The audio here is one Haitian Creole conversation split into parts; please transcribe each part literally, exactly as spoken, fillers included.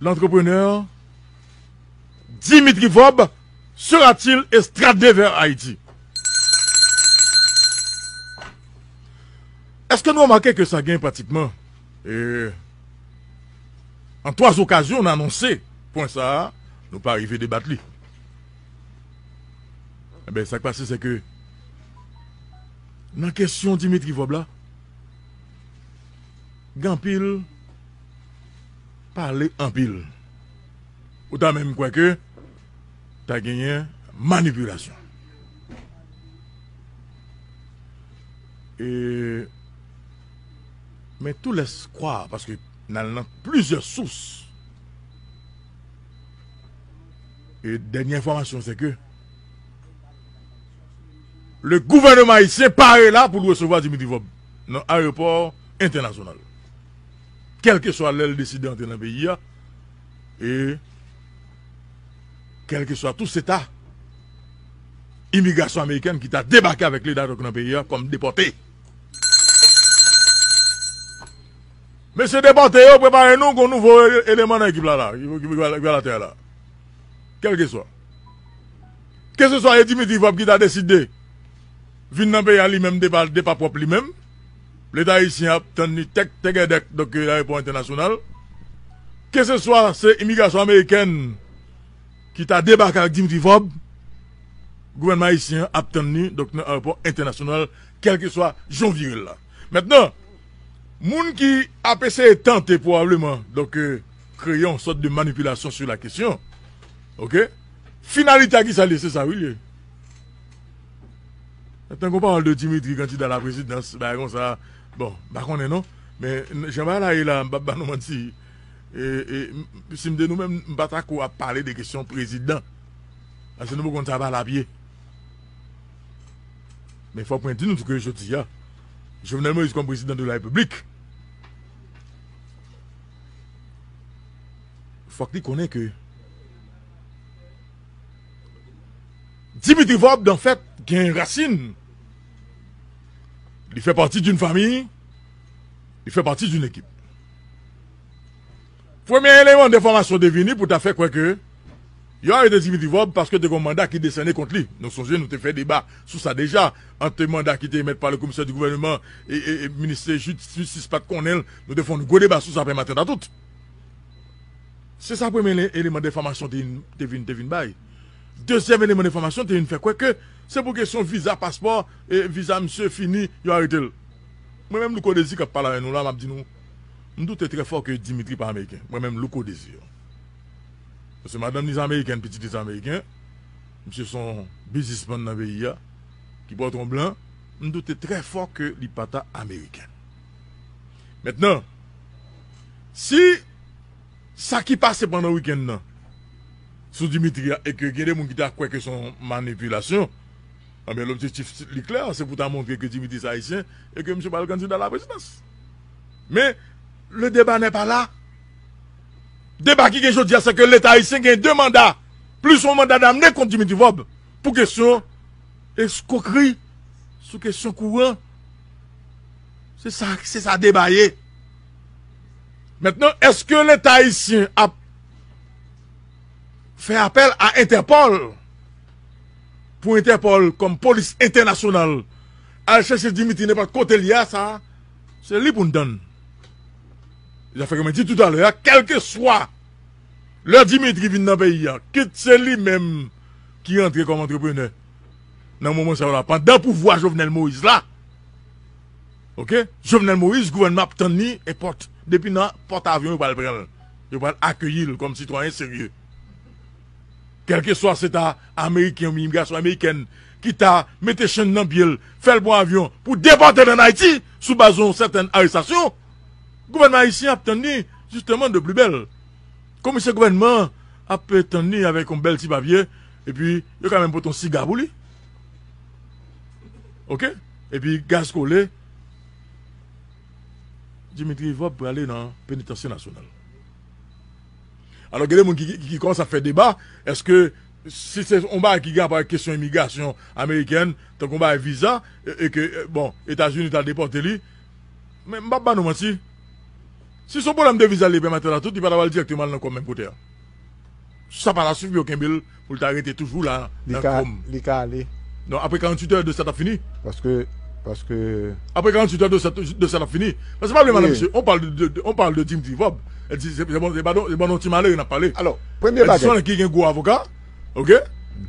L'entrepreneur Dimitri Vorbe sera-t-il extradé vers Haïti? Èske nou remake ke sa gen pratikman, e, an twa okazyon n anonse pwen sa a, nou pa rive debat li? Enben, sa k pase, se ke nan kesyon Dimitri Vorbe la, gen anpil pale anpil. Ou ta menm kwè ke ta genyen manipilasyon. E, men tou lès kwè, paske n al nan plizyè sous. E dènye enfòmasyon, se ke le gouvènman ayisyen pare la pou l resevwa Dimitri Vorbe nan ayewopò entènasyonal. Kèlkeswa lè l deside antre nan peyi a, e kèlkeswa tou se ta imigrasyon amerikèn ki ta debake avèk li, dakò, nan peyi a kòm depòte. Mesye depòte yo, prepare nou, gon nouvo ele-, eleman nan ekip la, la, ki, ki, ki, ki alatè a la. Kèlkeswa. Keseswa e Dimitri Vorbe ki ta deside vin nan peyi a li menm, de pa, de pa pwòp li menm, Leta ayisyen ap tann li tèk tègèdèk, donk, e, ayewopò entènasyonal. Keseswa se imigrasyon amerikèn ki ta debake ak Dimitri Vorbe, gouvènman ayisyen an ap tann li, donk, nan ayewopò entènasyonal, kèlkeswa jan w vire l la. Mentnan, moun ki ap eseye tante pwobableman, donk, e, kreye yon sòt de manipilasyon sou la kesyon, oke? Finalite a ki sa l ye, se sa wi l ye. Mentnan, gon pawòl de Dimitri kandida la prezidans, bagay konsa, bon, m pa konnen non, men jan bagay la ye la, m p ap ba nou manti. E, e, m, si m te nou menm, m pa ta ko ap pale de kesyon prezidan. Paske nou poko konn sa pa l ap ye. Men fòk mwen di nou tou ke jodi a, Jovenel Moïse kòm prezidan de la Repiblik, fòk li konnen ke Dimitri Vorbe, anfèt, gen rasin. Li fè pati d'une famille, li fè pati d'une équipe. Premye eleman de enfòmasyon te vini pou ta fè kwè ke yo arete Dimitri Vorbe paske te gen yon manda ki desène kont li. Nou sonje, nou te fè deba sou sa deja, ant manda ki te emèt pa le commissaire du gouvernement e, e, e ministè jis-, jistis pa t konnen l. Nou te fè yon gwo deba sou sa, pè maten ta tout. Se sa premye ele-, eleman de enfòmasyon te vin, te vin, te vin bay. Dezyèm eleman de enfòmasyon te vin fè kwè ke se pou kesyon viza, paspò, e viza misye fini, yo arete l. Mwen menm, Louko Dezi, k ap pale avè nou la, m ap di nou, m doute trè fò ke Dimitri pa ameriken. Mwen menm, Louko Dezi. Paske madanm li se amerikèn, pitit li se ameriken. Misye se yon biznismann nan peyi a, ki pòte yon blan. M doute trè fò ke li pa ta ameriken. Mentnan, si sa ki pase pandan wikenn nan sou Dimitri a, e ke gen de moun ki ta kwè ke se yon manipilasyon, enben, lobjektif li klè, se pou ta montre ke Dimitri se ayisyen e ke misye pral kandida la prezidans. Men, le débat n'est pas là. Deba ki gen jodi a, se ke Leta ayisyen gen de manda, plis yon manda damne kont Dimitri Vorbe pou kesyon eskwokri sou kesyon kouran. Se sa, se sa deba ye. Mentnan, èske Leta ayisyen ap fè apèl a Entèpòl pou Entèpòl kòm polis entènasyonal al chèche Dimitri nenpòt kote l ye a, sa, se li pou n tann. Zafè ke mwen di toutalè a, kèlkeswa lè Dimitri vin nan peyi a, kit se li menm ki rantre kòm antreprenè nan moman sa yo la, pandan pouvwa Jovenel Moïse la, oke, Jovenel Moïse, gouvènman ap tann li, e pòt, depi nan pòt avyon, yo pral pran l. Yo pral akeyi l kòm sitwayen serye. Kèlkeswa se ta ameriken oubyen imigrasyon amerikèn ki ta mete chenn nan pye l, fè l pran avyon pou depòte l ann Ayiti sou baz yon sètèn arestasyon, gouvènman ayisyen ap tann li, jisteman, de pli bèl. Komisè gouvènman an ap tann li avèk yon bèl ti papye, epi yo ka menm pote yon siga pou li. Oke? Epi gaz kole, Dimitri Vorbe prale nan penitansye nasyonal. Alò, gen de moun ki, ki, ki kòmanse ap fè deba, èske si se yon bagay ki gen rapò avèk kesyon imigrasyon amerikèn, tankou yon bagay viza, e, e ke, e, bon, Etazini ta depòte li, men m p ap ba nou manti, Si se yon pwoblèm de viza li pèmèt la tout, li pa ta pral dirèkteman al nan kòm menm kote a. Sa pa ta sifi yo kenbe l pou l ta rete toujou la nan kòm. Li ka ale. Non, apre karanntuit è de sa t ap fini. Paske, paske. Apre karanntuit è de sa, de sa t ap fini. Paske pa bliye, madanm, mesye, on parle de, de, on parle de Dimitri Vorbe. E di, se, se bon, se pa don, se bon, non, ti malere n ap pale. Alò, premye bagay. E di se yon nèg ki gen gwo avoka. Ok?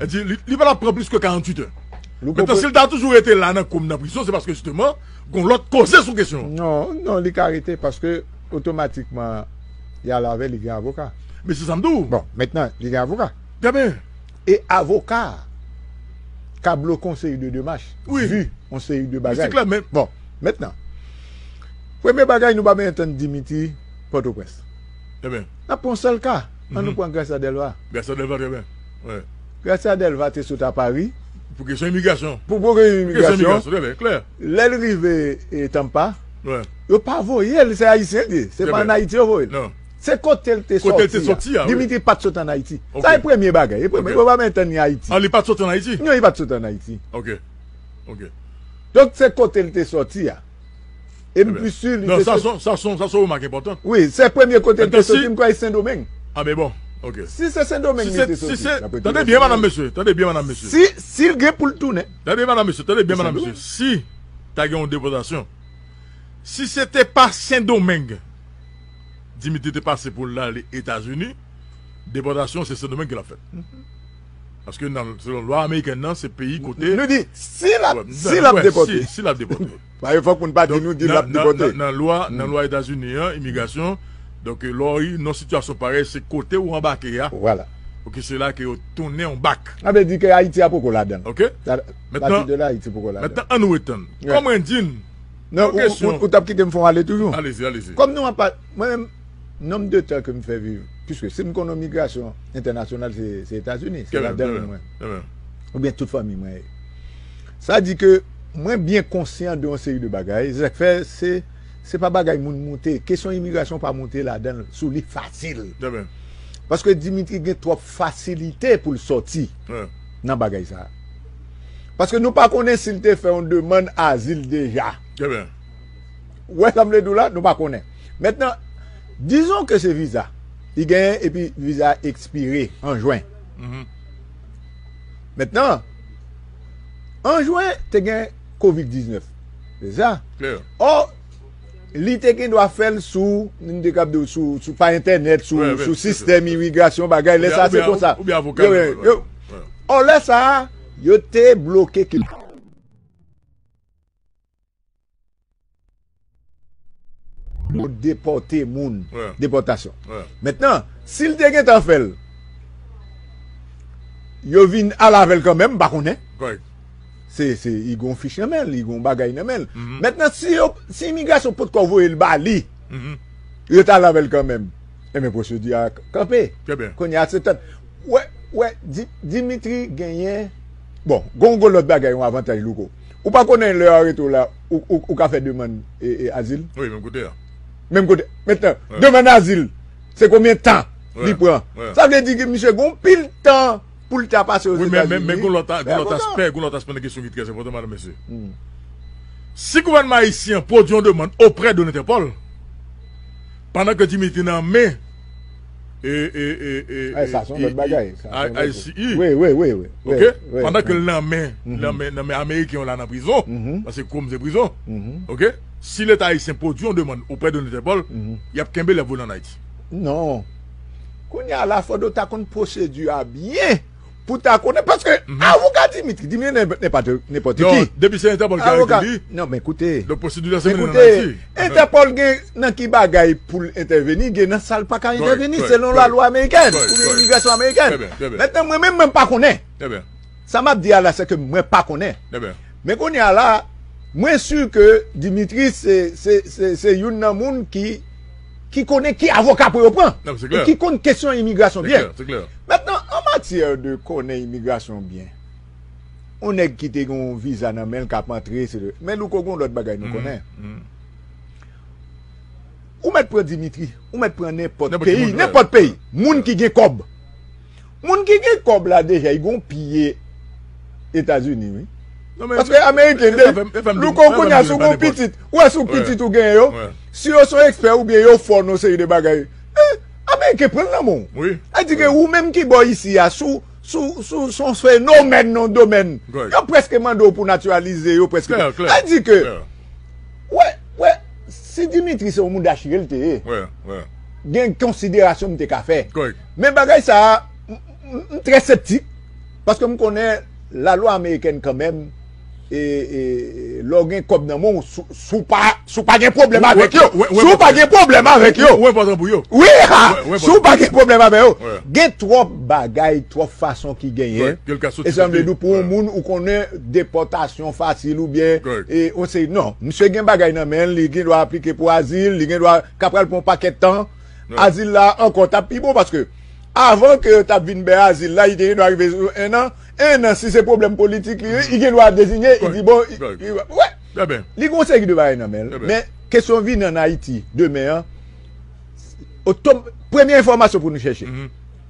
E di, li, li pa t ap pran plis ke karanntuit è. Mentnan, si l ta toujou rete la nan kòm nan prizon, se paske jisteman, gon lòt koze sou kesyon. Non, non, li ka rete paske otomatikman, y al avè li gen avoka. Men se sa m di w. Bon, mentnan, li gen avoka. Trè byen. E avoka a ka bloke yon seri de demach. Wi. Vi yon seri de bagay. Wi, se klè, men. Bon, mentnan, premye bagay, nou pa bezwen tann Dimitri Pòtoprens. Trè byen. N ap pran yon sèl ka. Ann nou pran Gracia Delva. Gracia Delva, trè byen. Wi. Gracia Delva te sot a Pari. Pou kesyon imigrasyon. Pou, pou kesyon imigrasyon. Pou kesyon imigrasyon, trè byen, klè. Lè l rive, e, Tampa, yo pa voye l, se ayisyen l ye. Se pa ann Ayiti yo voye l. Non. Se kote l te sòti a. Kote l te sòti a, wi. Dimitri pa t sot ann Ayiti. Ok. Sa e premye bagay. E premye, yo pa menm tann li Ayiti. Ah, li pa t sot ann Ayiti? Non, li pa t sot ann Ayiti. Ok. Ok. Donk, se kote l te sòti a. E m pi si li te soti. Non, sa se, sa se, sa se yon remak enpòtan. Wi, se premye kote l te soti, m kwè se Sendomeng. Ah, men bon, ok. Si se Sendomeng li te soti, tande byen, madanm, mesye, tande byen, madanm, mesye. Si, si l gen pou l tounen. Tande, madanm, mesye, tande byen, madanm, mesye. Si ta gen yon depòtasyon, si se te pa Sendomeng, Dimitri te pase pou l ale Etazini, depòtasyon se Sendomeng ke l ap fèt. Paske nan, selon lwa amerikèn nan, se peyi kote. Nou di, si l ap, si l ap depòte. Si, si l ap depòte. Paske fòk moun pa di nou di l ap depòte. Nan, nan, nan lwa, nan lwa Etazini an, imigrasyon, donk, lè w nan sitiyasyon parèy, se kote ou anbake a. Vwala. Ok, se la ke yo tounen yon bak. Sa vle di ke Ayiti a poko ladan l. Ok. Pati de la, Ayiti poko ladan l. Mentnan, ann nou retann. Kòm mwen di n, non, ou, ou, ou t ap kite m fè yon ale toujou. Alezi, alezi. Kòm nou an pa, mwen menm, nonb de tan ke m fè viv, piske si m konn yon migrasyon entènasyonal, se, se Etazini, se ladan l mwen. Oubyen tout fanmi mwen ye. Sa di ke mwen byen konsyan de yon seri de bagay. Se sa k fè se, se pa bagay moun moute. Kesyon imigrasyon pa moute ladan l sou li fasil. Paske Dimitri gen twòp fasilite pou l sòti nan bagay sa a. Paske nou pa konnen si l te fè yon demann azil deja. Ou wè sa m vle di w la? Nou pa konnen. Mentnan, dizon ke se viza li genyen epi viza a ekspire an jen. Mentnan, an jen, te gen kovid diznèf. Se sa? Ò, li te gen dwa fè l sou, m te kab di w, sou, sou, pa entènèt, sou, sou sistèm imigrasyon, bagay, lè sa se konsa. Oubyen avoka l. Ò, lè sa, yo te bloke ke yo depòte moun. Depòtasyon. Mentnan, si l te gentan fè l, yo vin al avè l kanmenm, m pa konnen. Se, se, li gon fich nan men l, li gon bagay nan men l. Mentnan, si yo, si imigrasyon potko voye l ba li, yo t al avè l kanmenm, enben, pwosedi a k-, kanpe. Kounye a, se tann. Wè, wè, Di-, Dimitri genyen, bon, gon, gon lòt bagay, yon avantaj, Louko. Ou pa konnen lè a rete w la, ou, ou, ou ka fè demann, e, e, azil? Wi, menm kote a. Menm kote. Mentnan, demann azil, se konbyen tan li pran? Sa vle di ke misye gon pil tan pou l ta pase Ozetazini. Wi, men, men, men gon lòt, gon lòt aspè, gon lòt aspè nan kesyon ki trè enpòtan, madanm, mesye. Si gouvènman ayisyen pwodui yon demann oprè de Lentèpòl, pandan ke Dimitri nan men, e, e, e, e, sa se yon lòt bagay. I C E. Wi, wi, wi, wi. Ok? Pandan ke l nan men, nan men, nan men ameriken yo la nan prizon, paske kòm se prizon. Ok? Si Leta ayisyen pwodui yon demann oprè de Lentèpòl, y ap kenbe l, y ap voye l ann Ayiti. Non. Kounye a la, fòk ou ta konn pwosedi a byen. Pou ta konnen, paske avoka Dimitri, Dimitri nenpòt, nenpòt ki. Non, depi se Entèpòl ki arete li. Non, men koute. Donk, pwosedi a se mennen l ann Ayiti. Entèpòl gen nan ki bagay pou l entèveni, gen nan sa l pa ka entèveni, selon lalwa amerikèn, oubyen imigrasyon amerikèn. Mentnan, mwen menm, mwen pa konnen. Sa m ap di a la, se ke mwen pa konnen. Men kounye a la, mwen si ke Dimitri se, se, se, se youn nan moun ki, ki konnen ki avoka pou yo pran. E ki konn kesyon imigrasyon byen. Mentnan, an matyè de konnen imigrasyon byen, yon nèg ki te gen yon viza nan men l k ap antre, se, men Louko, gon lòt bagay nou konnen. Ou mèt pran Dimitri, ou mèt pran nenpòt peyi, nenpòt peyi. Moun ki gen kòb. Moun ki gen kòb la deja, li gon pye Etazini, wi. Paske Ameriken, Louko, kounye a, si w gen pitit, ou wè, si w gen pitit ou genyen yo, si yo se yon ekspè oubyen yo fò nan yon seri de bagay, Ameriken pran l nan men w. Sa di ke ou menm ki bò isi a, si w se yon fenomèn nan yon domèn, yo prèske mande w pou natiralize, yo prèske. Sa di ke, wè, wè, si Dimitri se yon mouda chire l te ye, gen konsiderasyon m te ka fè. Men bagay sa a, m trè septik, paske m konnen lalwa amerikèn kanmenm, e, e, lè w gen kòb nan men w, si w pa, si w pa gen pwoblèm avèk yo, si w pa gen pwoblèm avèk yo, ou enpòtan pou yo. Wi, ha, si w pa gen pwoblèm avèk yo. Gen twòp bagay, twòp fason ki genyen. E sa m vle di w, pou yon moun ou konnen depòtasyon fasil oubyen, e, on se, non, misye gen bagay nan men l, li gen dwa aplike pou azil, li gen dwa ka pral pran yon pakèt tan. Azil la ankò t ap pi bon paske avan ke yo t ap vin bay azil la, li te gen dwa rive sou en an. En an, si se pwoblèm politik li ye, li gen dwa dezinye, li di, bon, wè, li gen yon seri de bagay nan men l. Men kesyon vini ann Ayiti demen an, otom-, premye enfòmasyon pou nou chèche,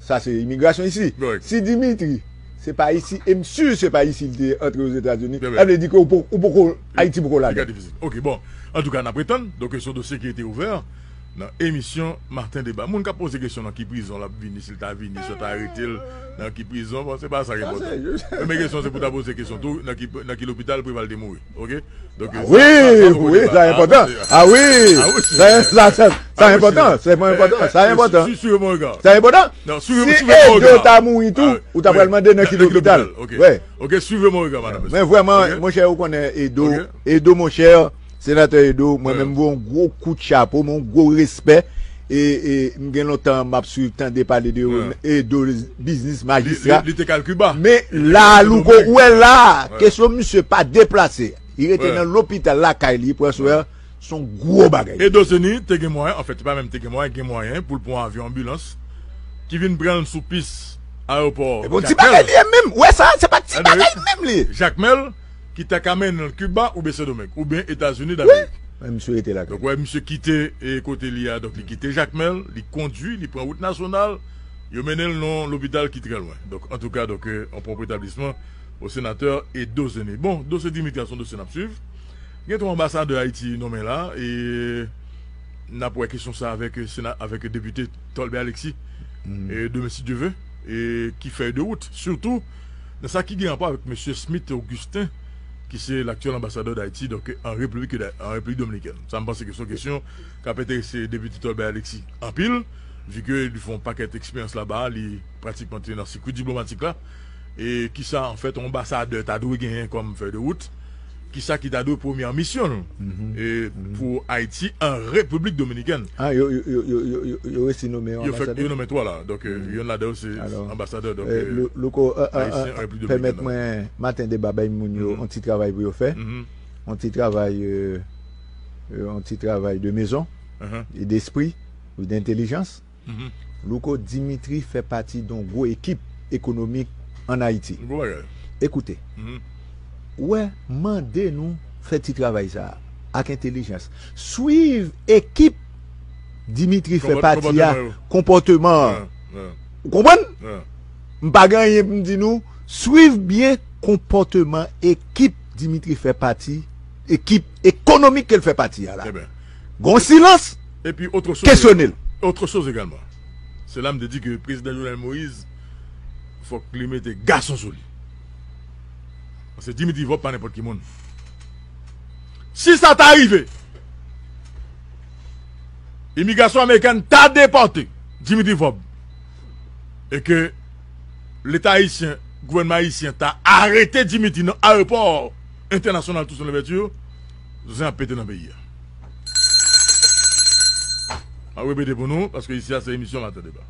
sa se imigrasyon isi. Si Dimitri, se pa isi, e m si se pa isi li te antre Ozetazini, sa vle di ke ou po-, ou poko, Ayiti poko ladan. Ok, bon. Antouka, n ap retann. Donk, se yon dosye ki rete ouvè nan emisyon Maten Deba. Moun k ap poze kesyon nan ki prizon l ap vini, si l ta vini, si yo ta arete l nan ki prizon, bon, se pa sa ki enpòtan. Premye kesyon, se pou ta poze kesyon tou, nan ki, nan ki lopital Preval te mouri. Ok? Donk, wi, sa enpòtan. Ah wi, sa, sa, sa enpòtan. Sa enpòtan. Sa enpòtan. Sa enpòtan. Si Edo ta mouri tou, ou ta pral mande nan ki lopital. Ok, suivez mon regard, madame. Men vrèman, monchè, ou konnen Edo, Edo, monchè, Senatè Edo, mwen menm, m voye yon gwo kout chapo, men yon gwo respè. E, e m gen lontan m ap swiv, tande pale de Edo, biznis, majistra. Li te kal Kiba. Men la, Louko, ou wè la, kesyon misye pa deplase. Li rete nan lopital lakay li, pran swen, se yon gwo bagay. Edo Zeni te gen mwayen, anfèt, se pa menm te gen mwayen, gen mwayen pou l pran yon avyon anbilans ki vin pran l sou pis ayewopò Jakmèl. E bon, ti bagay li ye menm. Ou wè sa, se pa ti bagay menm li ye. Jakmèl, ki ta ka mennen l Kiba oubyen Sendomeng, oubyen Etazini Damerik. Men misye rete lakay. Donk, wè, misye kite, e, kote li a, donk, li kite Jakmèl, li kondui, li pran wout nasyonal, yo mennen l nan lopital ki trè lwen. Donk, antouka, donk, e, yon pwonp retablisman o senatè Edo Zeni. Bon, dosye Dimitri a se yon dosye n ap swiv. Gen twa anbasadè Ayiti nonmen la, e n ap wè kesyon sa avèk, e, sena-, avèk depite Tolbert Alexis, e, demen, si Dye vle, e ki fèy de wout, sitou nan sa ki gen rapò avèk mesye Smith Augustin, ki se laktyèl anbasadè Dayiti, donk, an Repiblik, an Repiblik Dominikèn. Sa, m panse ke se yon kesyon k ap enterese depite Tolbert Alexis anpil, vi ke li fè yon pakèt eksperyans laba, li pratikman te nan sikwi diplomatik la. E kisa, anfèt, yon anbasadè ta dwe genyen kòm fèy de wout? Kisa ki ta dwe premyè misyon l, e, pou Ayiti an Repiblik Dominikèn? Ah, yo, yo, yo resi nonmen yon anbasadè? Yo nonmen twa la. Donk, e, yonn ladan yo se anbasadè, donk, e, Louko, Ayisyen an Repiblik Dominikèn. Pèmèt mwen, Maten Deba bay moun yo yon ti travay pou yo fè. Yon ti travay, e, e, yon ti travay de mezon, e despri, e dentelijans. Louko, Dimitri fè pati de yon gwo ekip ekonomik ann Ayiti. Gwo bagay. Ekoute, ou wè, mande nou fè ti travay sa a ak entelijans. Swiv ekip Dimitri fè pati a, konpòteman an. Ou konprann? M pa gen anyen pou m di nou. Swiv byen konpòteman ekip Dimitri fè pati, ekip ekonomik ke l fè pati a la. Gon silans, kesyone l. Epi, otre choz egalman. Se la m te di ke prezidan Jovenel Moïse, fòk li mete gason sou li. Paske Dimitri Vorbe pa nenpòt ki moun. Si sa ta rive, imigrasyon amerikèn ta depòte Dimitri Vorbe, e ke Leta ayisyen, gouvènman ayisyen ta arete Dimitri nan ayewopò entènasyonal Toussaint Louverture, zen ap pete nan peyi a. M ap repete pou nou, paske isi a se emisyon Maten Deba.